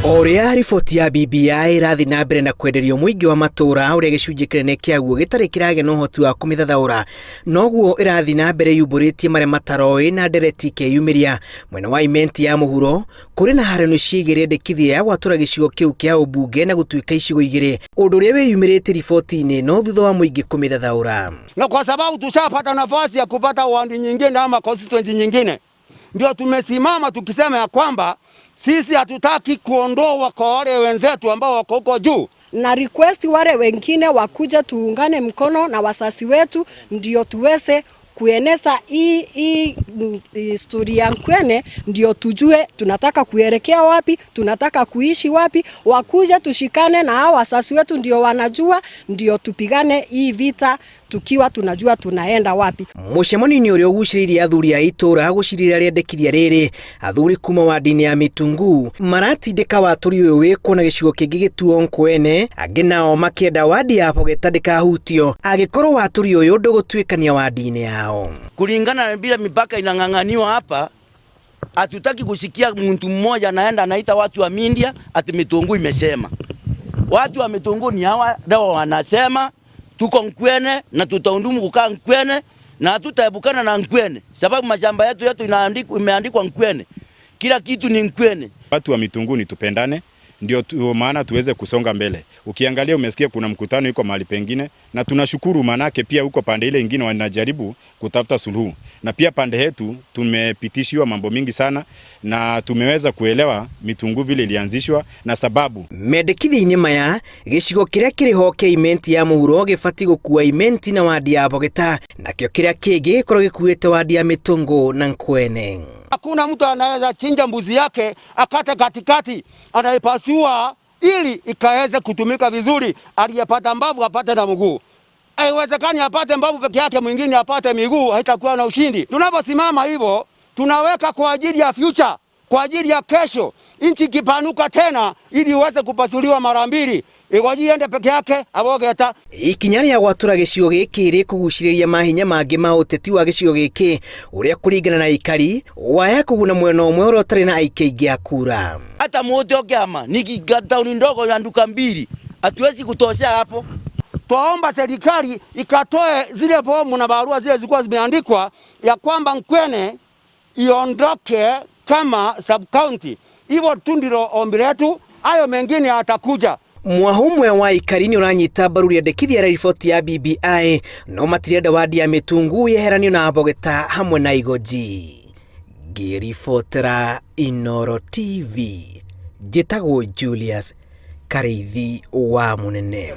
O ũrĩa riboti ya BBI ĩrathiĩ na mbere na kwenderio mũingĩ wa matũũra, ũrĩa gĩcunjĩ kĩnene kĩaguo gĩtarĩ kĩragĩa na ũhoti wa kũmĩthathaũra, noguo ĩrathiĩ na mbere yumbũrĩtie marĩa mataroĩ na ndereti ikeyumĩria. Mwena wa Imenti ya mũhuro kũrĩ na harano ciĩgiĩ rĩendekithia ya gwatũra gĩcigo kĩu kĩa ũmbunge na gũtuĩka icigo igĩrĩ, ũndũ ũrĩa wĩyumĩrĩtie riboti-inĩ no thutha wa mũingĩ kũmĩthathaũra. Na kwa sababu tushapata nafasi ya kupata wandi nyingine ama constituency nyingine, ndio tumesimama tukisema ya kwamba sisi hatutaki kuondoa kwa wale wenzetu ambao wako huko juu. Na request wale wengine wakuja tuungane mkono na wasasi wetu ndio tuweze kueneza hii historia ya Nkwene, ndio tujue tunataka kuelekea wapi, tunataka kuishi wapi. Wakuja tushikane na hao wasasi wetu, ndio wanajua, ndio tupigane hii vita tukiwa tunajua tunaenda wapi. Mũcemanio-inĩ ũrĩa ũgucĩrĩirie athuri a itũũra gũcirĩra rĩendekithia rĩrĩ, athuri kuma wandi-inĩ ya Mĩtungu maratindĩka watũri ũyũ wĩkwo na gĩcigo kĩngĩ gĩtuo Nkwene, angĩ nao makĩenda wandi ya Bogeta ndĩkahutio angĩkorwo watũri ũyũ ndũgũtuĩkania wandi-inĩ yao. Kulingana na vile mipaka inang'ang'aniwa hapa, hatutaki kusikia mtu mmoja anaenda anaita watu wa Mindia ati Mitungu imesema. Watu wa Mitungu ni hawa ndio wanasema tuko Nkwene na tutaundumu kukaa Nkwene na hatutaepukana na Nkwene, sababu mashamba yetu inaandikwa, imeandikwa Nkwene, kila kitu ni Nkwene. Watu wa Mitunguni tupendane, ndio maana tuweze kusonga mbele. Ukiangalia umesikia kuna mkutano iko mahali pengine, na tunashukuru manake pia huko pande ile ingine wanajaribu kutafuta suluhu, na pia pande yetu tumepitishiwa mambo mingi sana na tumeweza kuelewa Mitungu vile ilianzishwa na sababu. Mendekithia-inĩ maya, gĩcigo kĩrĩa kĩrĩ ho kĩa Imenti ya mũhuro gĩbatiĩ gũkua Imenti na wandi ya Bogeta, nakĩo kĩrĩa kĩngĩ gĩkorwo gĩkuĩte wandi ya Mĩtũngũ na Nkwene. Hakuna mtu anaweza chinja mbuzi yake akate katikati, anaipasua ili ikaweze kutumika vizuri. Aliyepata mbavu apate na mguu. Haiwezekani apate mbavu peke yake, mwingine apate miguu, haitakuwa na ushindi. Tunaposimama hivyo, tunaweka kwa ajili ya future, kwa ajili ya kesho, nchi ikipanuka tena, ili iweze kupasuliwa mara mbili, igoji iende peke yake abogeta. Ikinya rĩa gwatũra gĩcigo gĩkĩ rĩkũgucĩrĩria mahinya mangĩ ma ũteti wa gĩcigo gĩkĩ, ũrĩa kũringana na aikari waya kũguna mwena ũmwe ũrĩa ũtarĩ na aikia aingĩ a kura. Hata moto kiama ni tauni ndogo ya nduka mbili, hatuwezi kutoshea hapo. Twaomba serikali ikatoe zile fomu na barua zile zilikuwa zimeandikwa ya kwamba Nkwene iondoke kama sub county. Hivyo tu ndilo ombi letu, hayo mengine yatakuja. Mwahu ũmwe wa aikari nĩ ũranyita mbaru rĩendekithia rĩa riboti ya BBI, no matirenda wandi ya Mĩtungu yeheranio na Bogeta hamwe na Igoji. Ngĩribotera Inooro TV, njĩtagwo Julius Karĩithi wa Mũnene.